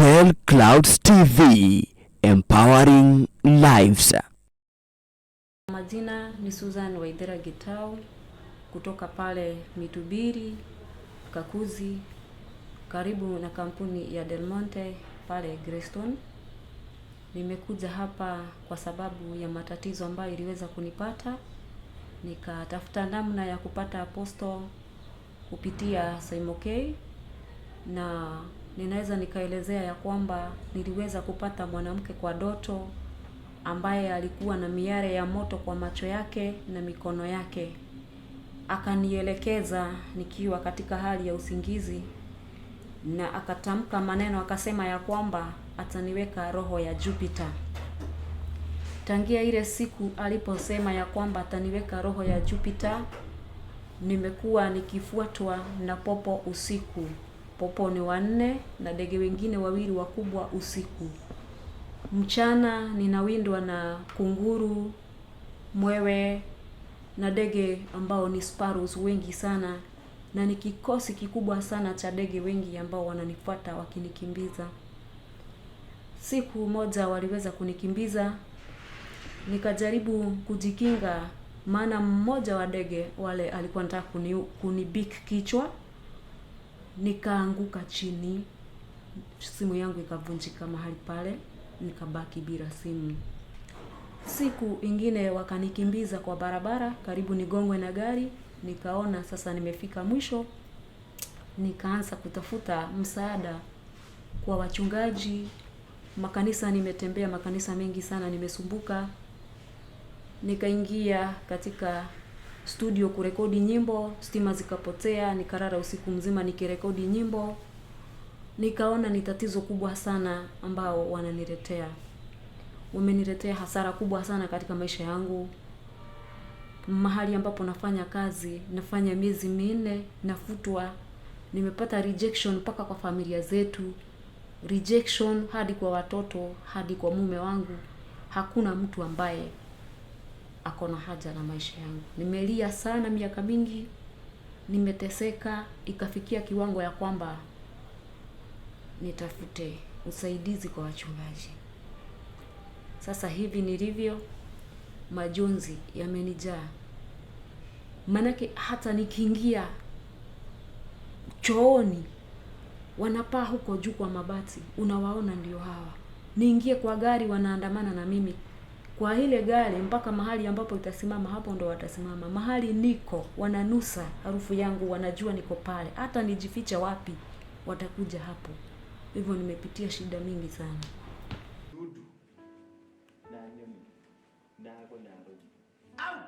Bell Clouds TV, empowering lives. Majina ni Susan Waithera Gitau kutoka pale Mitubiri Kakuzi, karibu na kampuni ya Del Monte pale Greystone. Nimekuja hapa kwa sababu ya matatizo ambayo iliweza kunipata, nikatafuta namna ya kupata apostle kupitia Simokei, na ninaweza nikaelezea ya kwamba niliweza kupata mwanamke kwa doto ambaye alikuwa na miale ya moto kwa macho yake na mikono yake. Akanielekeza nikiwa katika hali ya usingizi, na akatamka maneno akasema ya kwamba ataniweka roho ya Jupiter. Tangia ile siku aliposema ya kwamba ataniweka roho ya Jupiter, nimekuwa nikifuatwa na popo usiku. Popo ni wanne na ndege wengine wawili wakubwa usiku. Mchana ninawindwa na kunguru, mwewe na ndege ambao ni sparrows wengi sana, na ni kikosi kikubwa sana cha ndege wengi ambao wananifuata wakinikimbiza. Siku moja waliweza kunikimbiza, nikajaribu kujikinga, maana mmoja wa ndege wale alikuwa anataka kunibik kichwa, nikaanguka chini, simu yangu ikavunjika mahali pale, nikabaki bila simu. Siku ingine wakanikimbiza kwa barabara, karibu nigongwe na gari, nikaona sasa nimefika mwisho, nikaanza kutafuta msaada kwa wachungaji, makanisa. Nimetembea makanisa mengi sana, nimesumbuka. Nikaingia katika studio kurekodi nyimbo, stima zikapotea, nikarara usiku mzima nikirekodi nyimbo. Nikaona ni tatizo kubwa sana ambao wananiletea. Wameniletea hasara kubwa sana katika maisha yangu. Mahali ambapo nafanya kazi, nafanya miezi 4, nafutwa. Nimepata rejection mpaka kwa familia zetu, rejection hadi kwa watoto, hadi kwa mume wangu. Hakuna mtu ambaye ako na haja na maisha yangu. Nimelia sana miaka mingi, nimeteseka, ikafikia kiwango ya kwamba nitafute usaidizi kwa wachungaji. Sasa hivi nilivyo, majonzi yamenijaa. Manake hata nikiingia chooni wanapaa huko juu kwa mabati, unawaona ndio hawa. Niingie kwa gari wanaandamana na mimi kwa ile gari mpaka mahali ambapo itasimama, hapo ndo watasimama. Mahali niko wananusa harufu yangu, wanajua niko pale, hata nijifiche wapi watakuja hapo. Hivyo nimepitia shida mingi sana. Dudu. Na nyoni. Ndako ndako. Out.